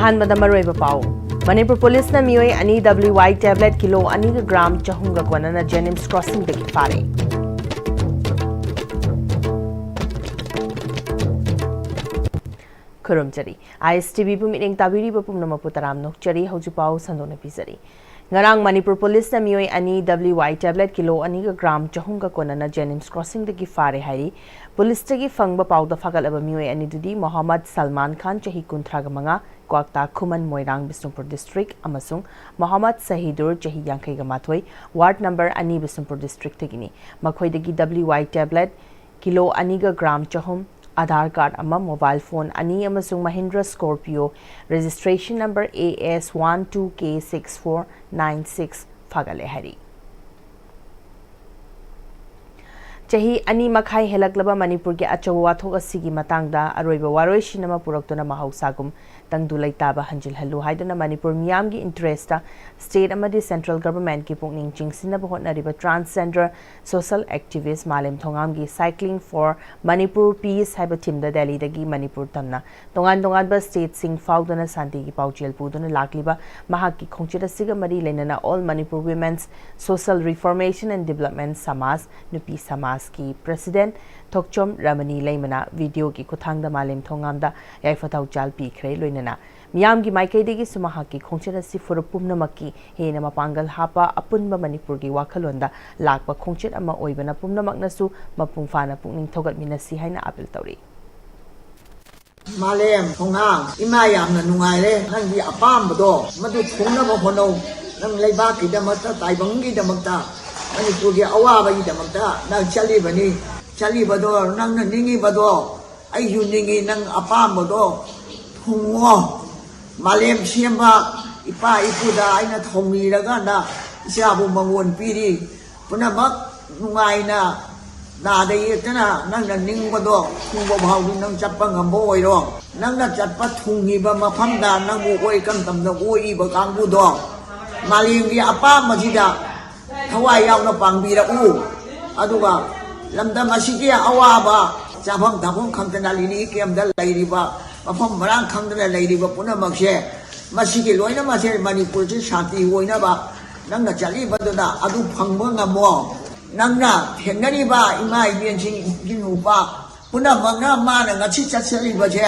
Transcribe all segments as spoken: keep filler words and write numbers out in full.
ꯑꯍꯥꯟꯕꯗ ꯃꯔꯨꯑꯣꯏꯕ ꯄꯥꯎ꯫ ꯃꯅꯤꯄꯨꯔ ꯄꯨꯂꯤꯁꯅ ꯃꯤꯑꯣꯏ ꯑꯅꯤ W Y tablet ꯀꯤꯂꯣ ꯑꯅꯤꯒ ꯒ꯭ꯔꯥꯝ ꯆꯍꯨꯝꯒ ꯀꯣꯟꯅꯅ JNIMS crossingꯗꯒꯤ ꯐꯥꯔꯦ꯫ ꯈꯨꯔꯨꯝꯖꯔꯤ꯫ ISTVꯕꯨ ꯃꯤꯠꯌꯦꯡ ꯇꯥꯕꯤꯔꯤꯕ ꯄꯨꯝꯅꯃꯛꯄꯨ ꯇꯔꯥꯝꯅ ꯑꯣꯛꯆꯔꯤ꯫ ꯍꯧꯖꯤꯛ ꯄꯥꯎ ꯁꯟꯗꯣꯛꯅ ꯄꯤꯖꯔꯤ꯫ ꯉꯔꯥꯡ ꯃꯅꯤꯄꯨꯔ ꯄꯨꯂꯤꯁꯅ ꯃꯤꯑꯣꯏ ꯑꯅꯤ W Y tablet ꯀꯤꯂꯣ ꯑꯅꯤꯒ ꯒ꯭ꯔꯥꯝ ꯆꯍꯨꯝꯒ ꯀꯣꯟꯅꯅ JNIMS crossingꯗꯒꯤ ꯐꯥꯔꯦ ꯍꯥꯏꯔꯤ꯫ ꯄꯨꯂꯤꯁꯇꯒꯤ ꯐꯪꯕ ꯄꯥꯎꯗ ꯐꯥꯒꯠꯂꯕ ꯃꯤꯑꯣꯏ ꯑꯅꯤꯗꯨꯗꯤ ꯃꯣꯍꯝꯃꯗ ꯁꯜꯃꯥꯟ ꯈꯥꯟ, ꯆꯍꯤ ꯀꯨꯟꯊ꯭ꯔꯥꯒ ꯃꯉꯥ, ꯀ꯭ꯋꯥꯛꯇꯥ ꯈꯨꯃꯟ, ꯃꯣꯏꯔꯥꯡ, ꯕꯤꯁꯅꯨꯄꯨꯔ district, ꯑꯃꯁꯨꯡ ꯃꯣꯍꯝꯃꯗ ꯁꯍꯤꯗꯨꯔ, ꯆꯍꯤ ꯌꯥꯡꯈꯩꯒ ꯃꯥꯊꯣꯏ, ward number ꯑꯅꯤ, ꯕꯤꯁꯅꯨꯄꯨꯔ districtꯗꯒꯤꯅꯤ꯫ ꯃꯈꯣꯏꯗꯒꯤ W Y tablet ꯀꯤꯂꯣ ꯑꯅꯤꯒ ꯒ꯭ꯔꯥꯝ ꯆꯍꯨꯝ, ꯑꯥꯙꯥꯔ ꯀꯥꯔꯗ ꯑꯃ, ꯃꯣꯕꯥꯏꯜ ꯐꯣꯟ ꯑꯅꯤ ꯑꯃꯁꯨꯡ Mahindra ꯁ꯭ꯀꯣꯔꯄꯤꯌꯣ registration number A S one two K six four nine six ꯐꯥꯒꯠꯂꯦ ꯍꯥꯏꯔꯤ꯫ ꯆꯍꯤ ꯑꯅꯤ ꯃꯈꯥꯏ ꯍꯦꯜꯂꯛꯂꯕ ꯃꯅꯤꯄꯨꯔꯒꯤ ꯑꯆꯧꯕ ꯋꯥꯊꯣꯛ ꯑꯁꯤꯒꯤ ꯃꯇꯥꯡꯗ ꯑꯔꯣꯏꯕ ꯋꯥꯔꯣꯏꯁꯤꯟ ꯑꯃ ꯄꯨꯔꯛꯇꯨꯅ ꯃꯍꯧꯁꯥꯒꯨꯝ ꯇꯪꯗꯨ ꯂꯩꯇꯥꯕ ꯍꯟꯖꯤꯜꯍꯜꯂꯨ ꯍꯥꯏꯗꯨꯅ ꯃꯅꯤꯄꯨꯔ ꯃꯤꯌꯥꯝꯒꯤ interestꯇ state ꯑꯃꯗꯤ central governmentꯀꯤ ꯄꯨꯛꯅꯤꯡ ꯆꯤꯡꯁꯤꯟꯅꯕ ꯍꯣꯠꯅꯔꯤꯕ transgender social activist ꯃꯥꯂꯦꯝ ꯊꯣꯉꯥꯝꯒꯤ Cycling for Manipur Peace ꯍꯥꯏꯕ themeꯗ ꯗꯦꯜꯂꯤꯗꯒꯤ ꯃꯅꯤꯄꯨꯔ ꯇꯝꯅ ꯇꯣꯉꯥꯟ ꯇꯣꯉꯥꯟꯕ stateꯁꯤꯡ ꯐꯥꯎꯗꯨꯅ ꯁꯥꯟꯇꯤꯒꯤ ꯄꯥꯎꯖꯦꯜ ꯄꯨꯗꯨꯅ ꯂꯥꯛꯂꯤꯕ ꯃꯍꯥꯛꯀꯤ ꯈꯣꯡꯆꯠ ꯑꯁꯤꯒ ꯃꯔꯤ ꯂꯩꯅꯅ All Manipur Women's Social Reformation and Development ꯁꯃꯥꯖ, ꯅꯨꯄꯤ ꯁꯃꯥꯖꯀꯤ president ꯊꯣꯛꯆꯣꯝ ꯔꯃꯅꯤ ꯂꯩꯃꯅ videoꯒꯤ ꯈꯨꯠꯊꯥꯡꯗ ꯃꯥꯂꯦꯝ ꯊꯣꯉꯥꯝꯗ ꯌꯥꯏꯐ ꯊꯧꯖꯥꯜ ꯄꯤꯈ꯭ꯔꯦ꯫ ꯂꯣꯏꯅꯅ ꯃꯤꯌꯥꯝꯒꯤ ꯃꯥꯏꯀꯩꯗꯒꯤꯁꯨ ꯃꯍꯥꯛꯀꯤ ꯈꯣꯡꯆꯠ ꯑꯁꯤ ꯐꯨꯔꯨꯞ ꯄꯨꯝꯅꯃꯛꯀꯤ ꯍꯦꯟꯅ ꯃꯄꯥꯡꯒꯜ ꯍꯥꯞꯄ ꯑꯄꯨꯟꯕ ꯃꯅꯤꯄꯨꯔꯒꯤ ꯋꯥꯈꯜꯂꯣꯟꯗ ꯂꯥꯛꯄ ꯈꯣꯡꯆꯠ ꯑꯃ ꯑꯣꯏꯕꯅ ꯄꯨꯝꯅꯃꯛꯅꯁꯨ ꯃꯄꯨꯡ ꯐꯥꯅ ꯄꯨꯛꯅꯤꯡ ꯊꯧꯒꯠꯃꯤꯟꯅꯁꯤ ꯍꯥꯏꯅ appeal ꯇꯧꯔꯤ꯫ ꯃꯥꯂꯦꯝ ꯊꯣꯉꯥꯝ, ꯏꯃꯥ ꯌꯥꯝꯅ ꯅꯨꯡꯉꯥꯏꯔꯦ꯫ ꯅꯪꯒꯤ ꯑꯄꯥꯝꯕꯗꯣ ꯃꯗꯨ ꯊꯨꯡꯅꯕ ꯍꯣꯠꯅꯧ꯫ ꯅꯪ ꯂꯩꯕꯥꯛꯀꯤꯗꯃꯛꯇ, ꯇꯥꯏꯕꯪꯒꯤꯗꯃꯛꯇ, ꯃꯅꯤꯄꯨꯔꯒꯤ ꯑꯋꯥꯕꯒꯤꯗꯃꯛꯇ ꯅꯪ ꯆꯠꯂꯤꯕꯅꯤ꯫ ꯆꯠꯂꯤꯕꯗꯣ, ꯅꯪꯅ ꯅꯤꯡꯉꯤꯕꯗꯣ ꯑꯩꯁꯨ ꯅꯤꯡꯉꯤ꯫ ꯅꯪ ꯑꯄꯥꯝꯕꯗꯣ ꯊꯨꯡꯉꯣ꯫ ꯃꯥꯂꯦꯝ ꯁꯦꯝꯕ ꯏꯄꯥ ꯏꯄꯨꯗ ꯑꯩꯅ ꯊꯧꯅꯤꯔꯀꯥꯟꯗ ꯏꯆꯥꯕꯨ ꯃꯉꯣꯟ ꯄꯤꯔꯤ꯫ ꯄꯨꯝꯅꯃꯛ ꯅꯨꯡꯉꯥꯏꯅ, ꯅꯥꯗ ꯌꯦꯛꯇꯅ ꯅꯪꯅ ꯅꯤꯡꯕꯗꯣ ꯊꯨꯡꯕ ꯐꯥꯎꯗꯨ ꯅꯪ ꯆꯠꯄ ꯉꯝꯕ ꯑꯣꯏꯔꯣ꯫ ꯅꯪꯅ ꯆꯠꯄ ꯊꯨꯡꯉꯤꯕ ꯃꯐꯝꯗ ꯅꯪꯕꯨ ꯑꯣꯏ ꯀꯝꯗꯝꯗ ꯑꯣꯛꯏꯕ ꯀꯥꯡꯕꯨꯗꯣ ꯃꯥꯂꯦꯝꯒꯤ ꯑꯄꯥꯝꯕꯁꯤꯗ ꯊꯋꯥꯏ ꯌꯥꯎꯅ ꯄꯥꯡꯕꯤꯔꯛꯎ꯫ ꯑꯗꯨꯒ ꯂꯝꯗꯝ ꯑꯁꯤꯒꯤ ꯑꯋꯥꯕ, ꯆꯥꯐꯝ ꯊꯛꯐꯝ ꯈꯪꯗꯅ relief campꯇ ꯂꯩꯔꯤꯕ ꯃꯐꯝ ꯃꯔꯥꯡ ꯈꯪꯗꯅ ꯂꯩꯔꯤꯕ ꯄꯨꯝꯅꯃꯛꯁꯦ, ꯃꯁꯤꯒꯤ ꯂꯣꯏꯅꯃꯛꯁꯦ ꯃꯅꯤꯄꯨꯔꯁꯤ ꯁꯥꯟꯇꯤ ꯑꯣꯏꯅꯕ ꯅꯪꯅ ꯆꯠꯂꯤꯕꯗꯨꯅ ꯑꯗꯨ ꯐꯪꯕ ꯉꯝꯃꯣ꯫ ꯅꯪꯅ ꯊꯦꯡꯅꯔꯤꯕ ꯏꯃꯥ ꯏꯕꯦꯟꯁꯤꯡ, ꯏꯄꯥ ꯄꯨꯝꯅꯃꯛꯅ ꯃꯥꯅ ꯉꯁꯤ ꯆꯠꯆꯔꯤꯕꯁꯦ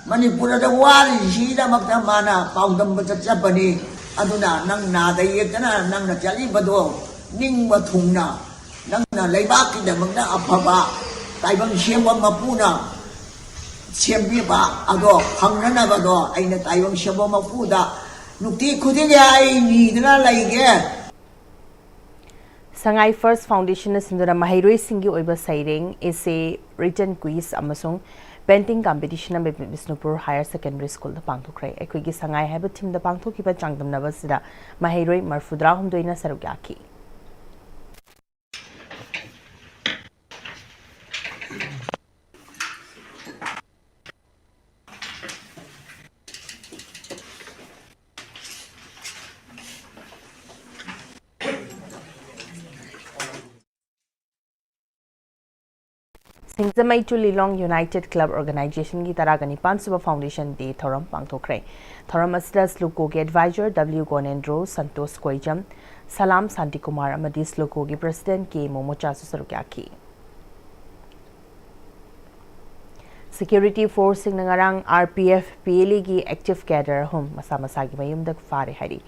ꯃꯅꯤꯄꯨꯔꯗ ꯋꯥꯔꯤꯁꯤꯒꯤꯗꯃꯛꯇ ꯃꯥꯅ ꯄꯥꯎꯗꯝꯕꯗ ꯆꯠꯄꯅꯤ꯫ ꯑꯗꯨꯅ ꯅꯪ ꯅꯥꯗ ꯌꯦꯛꯇꯅ ꯅꯪꯅ ꯆꯠꯂꯤꯕꯗꯣ ꯅꯤꯡꯕ ꯊꯨꯡꯅ, ꯅꯪꯅ ꯂꯩꯕꯥꯛꯀꯤꯗꯃꯛꯇ ꯑꯐꯕ ꯇꯥꯏꯕꯪ ꯁꯦꯝꯕ ꯃꯄꯨꯅ ꯁꯦꯝꯕꯤꯕ ꯑꯗꯣ ꯐꯪꯅꯅꯕꯗꯣ ꯑꯩꯅ ꯇꯥꯏꯕꯪ ꯁꯦꯝꯕ ꯃꯄꯨꯗ ꯅꯨꯡꯇꯤ ꯈꯨꯗꯤꯡꯒꯤ ꯑꯩ ꯅꯤꯗꯨꯅ ꯂꯩꯒꯦ꯫ ꯁꯉꯥꯏ First Foundationꯅ ꯁꯤꯟꯗꯨꯅ ꯃꯍꯩꯔꯣꯏꯁꯤꯡꯒꯤ ꯑꯣꯏꯕ ꯁꯩꯔꯦꯡ, essay, written quiz ꯑꯃꯁꯨꯡ painting competition ꯑꯃ ꯕꯤꯁꯅꯨꯄꯨꯔ Higher Secondary Schoolꯗ ꯄꯥꯡꯊꯣꯛꯈ꯭ꯔꯦ꯫ ꯑꯩꯈꯣꯏꯒꯤ ꯁꯉꯥꯏ ꯍꯥꯏꯕ themeꯗ ꯄꯥꯡꯊꯣꯛꯈꯤꯕ ꯆꯥꯡꯗꯝꯅꯕ ꯑꯁꯤꯗ ꯃꯍꯩꯔꯣꯏ ꯃꯔꯐꯨꯇꯔꯥꯍꯨꯝꯗꯣꯏꯅ ꯁꯔꯨꯛ ꯌꯥꯈꯤ꯫ ꯁꯤꯡꯖꯃꯩ ꯇꯨ ꯂꯤꯂꯣꯡ United Club Organizationꯒꯤ ꯇꯔꯥꯒ ꯅꯤꯄꯥꯟ ꯁꯨꯕ Foundation Day ꯊꯧꯔꯝ ꯄꯥꯡꯊꯣꯛꯈ꯭ꯔꯦ꯫ ꯊꯧꯔꯝ ꯑꯁꯤꯗ SLUCOꯒꯤ Advisor W ꯒꯣꯅꯦꯟꯗ꯭ꯔꯣ, ꯁꯟꯇꯣꯁ ꯀꯣꯏꯖꯝ, ꯁꯂꯥꯝ ꯁꯥꯟꯇꯤꯀꯨꯃꯥꯔ ꯑꯃꯗꯤ SLUCOꯒꯤ President ꯀꯦ ꯃꯣꯃꯣꯆꯥꯁꯨ ꯁꯔꯨꯛ ꯌꯥꯈꯤ꯫ Security Forceꯁꯤꯡꯅ ꯉꯔꯥꯡ RPF PLAꯒꯤ active cadre ꯑꯍꯨꯝ ꯃꯁꯥ ꯃꯁꯥꯒꯤ ꯃꯌꯨꯝꯗ ꯐꯥꯔꯦ ꯍꯥꯏꯔꯤ꯫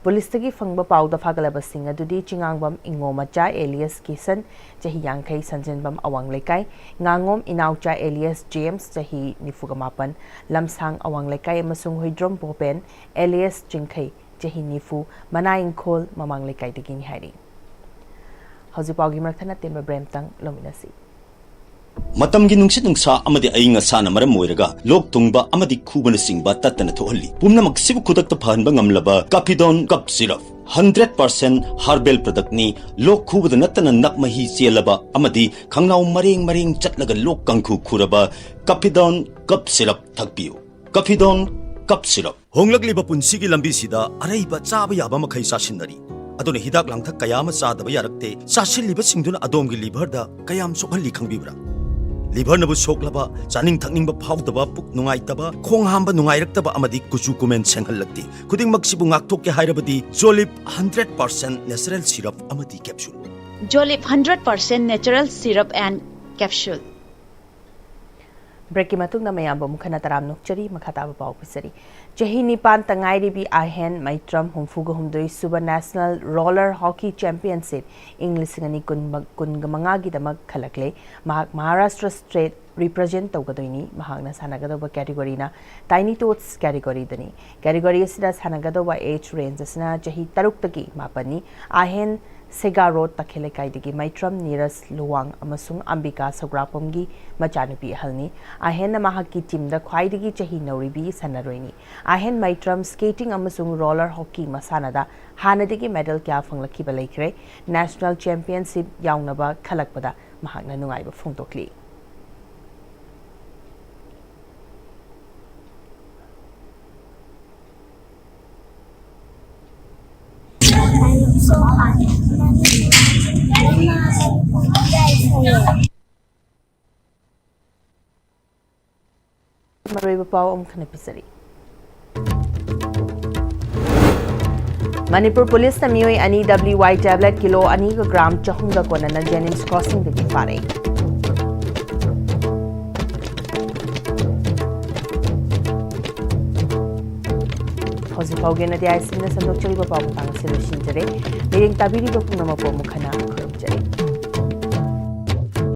ꯄꯨꯂꯤꯁꯇꯒꯤ ꯐꯪꯕ ꯄꯥꯎꯗ ꯐꯥꯒꯠꯂꯕꯁꯤꯡ ꯑꯗꯨꯗꯤ ꯆꯤꯉꯥꯡꯕꯝ ꯏꯉꯣꯃꯆꯥ alias ꯀꯤꯁꯟ, ꯆꯍꯤ ꯌꯥꯡꯈꯩ, ꯁꯟꯖꯦꯟꯕꯝ ꯑꯋꯥꯡ ꯂꯩꯀꯥꯏ, ꯉꯥꯉꯣꯝ ꯏꯅꯥꯎꯆꯥ alias ꯖꯦꯝꯁ, ꯆꯍꯤ ꯅꯤꯐꯨꯒ ꯃꯥꯄꯟ, ꯂꯝꯁꯥꯡ ꯑꯋꯥꯡ ꯂꯩꯀꯥꯏ, ꯑꯃꯁꯨꯡ ꯍꯨꯏꯗ꯭ꯔꯣꯝ ꯚꯣꯄꯦꯟ alias ꯆꯤꯡꯈꯩ, ꯆꯍꯤ ꯅꯤꯐꯨ, ꯃꯅꯥ ꯏꯪꯈꯣꯜ ꯃꯃꯥꯡ ꯂꯩꯀꯥꯏꯗꯒꯤꯅꯤ ꯍꯥꯏꯔꯤ꯫ ꯍꯧꯖꯤꯛ ꯄꯥꯎꯒꯤ ꯃꯔꯛ ꯊꯠꯅ ꯇꯦꯟꯕ break ꯑꯃꯇꯪ ꯂꯧꯃꯤꯟꯅꯁꯤ꯫ ꯃꯇꯝꯒꯤ ꯅꯨꯡꯁꯤꯠ ꯅꯨꯡꯁꯥ ꯑꯃꯗꯤ ꯑꯏꯪ ꯑꯁꯥꯅ ꯃꯔꯝ ꯑꯣꯏꯔꯒ ꯂꯣꯛ ꯊꯨꯡꯕ ꯑꯃꯗꯤ ꯈꯨꯕꯅꯆꯤꯡꯕ ꯇꯠꯇꯅ ꯊꯣꯛꯍꯜꯂꯤ꯫ ꯄꯨꯝꯅꯃꯛꯁꯤꯕꯨ ꯈꯨꯗꯛꯇ ꯐꯍꯟꯕ ꯉꯝꯂꯕ Cappidone Cough Syrup, hundred percent herbal productꯅꯤ꯫ ꯂꯣꯛ ꯈꯨꯕꯗ ꯅꯠꯇꯅ ꯅꯞ ꯃꯍꯤ ꯆꯦꯜꯂꯕ ꯑꯃꯗꯤ ꯈꯪꯅꯥꯎ ꯃꯔꯦꯡ ꯃꯔꯦꯡ ꯆꯠꯂꯒ ꯂꯣꯛ ꯀꯥꯡꯈꯨ ꯈꯨꯔꯕ Cappidone Cough Syrup ꯊꯛꯄꯤꯌꯨ꯫ Cappidone Cough Syrup꯫ ꯍꯣꯡꯂꯛꯂꯤꯕ ꯄꯨꯟꯁꯤꯒꯤ ꯂꯝꯕꯤꯁꯤꯗ ꯑꯔꯩꯕ ꯆꯥꯕ ꯌꯥꯕ ꯃꯈꯩ ꯆꯥꯁꯤꯟꯅꯔꯤ꯫ ꯑꯗꯨꯅ ꯍꯤꯗꯥꯛ ꯂꯥꯡꯊꯛ ꯀꯌꯥ ꯑꯃ ꯆꯥꯗꯕ ꯌꯥꯔꯛꯇꯦ꯫ ꯆꯥꯁꯤꯜꯂꯤꯕꯁꯤꯡꯗꯨꯅ ꯑꯗꯣꯝꯒꯤ liverꯗ ꯀꯌꯥꯝ ꯁꯣꯛꯍꯜꯂꯤ ꯈꯪꯕꯤꯕ꯭ꯔꯥ? ꯂꯤꯚꯔꯅꯕꯨ ꯁꯣꯛꯂꯕ, ꯆꯥꯅꯤꯡ ꯊꯛꯅꯤꯡꯕ ꯐꯥꯎꯗꯕ, ꯄꯨꯛ ꯅꯨꯡꯉꯥꯏꯇꯕ, ꯈꯣꯡ ꯍꯥꯝꯕ ꯅꯨꯡꯉꯥꯏꯔꯛꯇꯕ ꯑꯃꯗꯤ ꯀꯨꯆꯨ ꯀꯨꯃꯦꯟ ꯁꯦꯡꯍꯜꯂꯛꯇꯦ꯫ ꯈꯨꯗꯤꯡꯃꯛꯁꯤꯕꯨ ꯉꯥꯛꯊꯣꯛꯀꯦ ꯍꯥꯏꯔꯕꯗꯤ ꯖꯣꯂꯤꯞ ꯍꯟꯗ꯭ꯔꯦꯠ ꯄꯥꯔꯁꯦꯟ ꯅꯦꯆꯔꯦꯜ ꯁꯤꯔꯞ ꯑꯃꯗꯤ capsule. Jolip hundred percent natural syrup and capsule. ꯕ꯭ꯔꯦꯛꯀꯤ ꯃꯇꯨꯡꯗ ꯃꯌꯥꯝꯕꯨ ꯑꯃꯨꯛ ꯍꯟꯅ ꯇꯔꯥꯝꯅ ꯑꯣꯛꯆꯔꯤ꯫ ꯃꯈꯥ ꯇꯥꯕ ꯄꯥꯎ ꯄꯤꯖꯔꯤ꯫ ꯆꯍꯤ ꯅꯤꯄꯥꯟꯇ ꯉꯥꯏꯔꯤꯕꯤ ꯑꯥꯍꯦꯟ ꯃꯩꯇ꯭ꯔꯝ ꯍꯨꯝꯐꯨꯒ ꯍꯨꯝꯗꯣꯏ ꯁꯨꯕ ꯅꯦꯁꯅꯦꯜ ꯔꯣꯂꯔ ꯍꯣꯀꯤ ꯆꯦꯝꯄꯤꯌꯟꯁꯤꯞ ꯏꯪ ꯂꯤꯁꯤꯡ ꯑꯅꯤ ꯀꯨꯟ, ꯀꯨꯟꯒ ꯃꯉꯥꯒꯤꯗꯃꯛ ꯈꯜꯂꯛꯂꯦ꯫ ꯃꯍꯥꯛ ꯃꯍꯥꯔꯥꯁꯇ꯭ꯔ ꯁ꯭ꯇꯦꯠ ꯔꯤꯄ꯭ꯔꯖꯦꯟ ꯇꯧꯒꯗꯣꯏꯅꯤ꯫ ꯃꯍꯥꯛꯅ ꯁꯥꯟꯅꯒꯗꯧꯕ ꯀꯦꯇꯦꯒꯣꯔꯤꯅ ꯇꯥꯏꯅꯤ ꯇꯣꯠꯁ ꯀꯦꯇꯦꯒꯣꯔꯤꯗꯅꯤ꯫ ꯀꯦꯇꯦꯒꯣꯔꯤ ꯑꯁꯤꯗ ꯁꯥꯟꯅꯒꯗꯧꯕ ꯑꯦꯖ ꯔꯦꯟꯖ ꯑꯁꯤꯅ ꯆꯍꯤ ꯇꯔꯨꯛꯇꯒꯤ ꯃꯥꯄꯟꯅꯤ꯫ ꯑꯥꯍꯦꯟ ꯁꯦꯒꯥꯔꯣꯠ ꯇꯈꯦꯜ ꯂꯩꯀꯥꯏꯗꯒꯤ ꯃꯩꯇ꯭ꯔꯝ ꯅꯤꯔꯖ ꯂꯨꯋꯥꯡ ꯑꯃꯁꯨꯡ ꯑꯝꯕꯤꯀꯥ ꯁꯧꯒ꯭ꯔꯥꯛꯄꯝꯒꯤ ꯃꯆꯥꯅꯨꯄꯤ ꯑꯍꯜꯅꯤ꯫ ꯑꯥꯍꯦꯟꯅ ꯃꯍꯥꯛꯀꯤ ꯇꯤꯝꯗ ꯈ꯭ꯋꯥꯏꯗꯒꯤ ꯆꯍꯤ ꯅꯧꯔꯤꯕꯤ ꯁꯥꯟꯅꯔꯣꯏꯅꯤ꯫ ꯑꯥꯍꯦꯟ ꯃꯩꯇ꯭ꯔꯝ ꯁ꯭ꯀꯦꯇꯤꯡ ꯑꯃꯁꯨꯡ ꯔꯣꯂꯔ ꯍꯣꯀꯤ ꯃꯁꯥꯟꯅꯗ ꯍꯥꯟꯅꯗꯒꯤ ꯃꯦꯗꯜ ꯀꯌꯥ ꯐꯪꯂꯛꯈꯤꯕ ꯂꯩꯈ꯭ꯔꯦ꯫ ꯅꯦꯁꯅꯦꯜ ꯆꯦꯝꯄꯤꯌꯟꯁꯤꯞ ꯌꯥꯎꯅꯕ ꯈꯜꯂꯛꯄꯗ ꯃꯍꯥꯛꯅ ꯅꯨꯡꯉꯥꯏꯕ ꯐꯣꯡꯗꯣꯛꯂꯤ꯫ ꯃꯔꯨꯑꯣꯏꯕ ꯄꯥꯎ ꯑꯃꯨꯛ ꯍꯟꯅ ꯄꯤꯖꯔꯤ꯫ ꯃꯅꯤꯄꯨꯔ ꯄꯨꯂꯤꯁꯅ ꯃꯤꯑꯣꯏ ꯑꯅꯤ ꯗꯕ꯭ꯂꯤꯌꯨ ꯋꯥꯏ ꯇꯦꯕ꯭ꯂꯦꯠ ꯀꯤꯂꯣ ꯑꯅꯤꯒ ꯒ꯭ꯔꯥꯝ ꯆꯍꯨꯝꯒ ꯀꯣꯟꯅꯅ ꯖꯦꯅꯤꯝꯁ ꯀ꯭ꯔꯣꯁꯤꯡꯗꯒꯤ ꯐꯥꯔꯦ꯫ ꯍꯧꯖꯤꯛ ꯐꯥꯎꯒꯤ ꯑꯣꯏꯅꯗꯤ ꯑꯥꯏ ꯑꯦꯁ ꯁꯤꯅ ꯁꯟꯗꯣꯛꯆꯔꯤꯕ ꯄꯥꯎ ꯃꯇꯥꯡ ꯑꯁꯤ ꯂꯣꯏꯁꯤꯟꯖꯔꯦ꯫ ꯃꯤꯠꯌꯦꯡ ꯇꯥꯕꯤꯔꯤꯕ ꯄꯨꯝꯅꯃꯛꯄꯨ ꯑꯃꯨꯛ ꯍꯟꯅ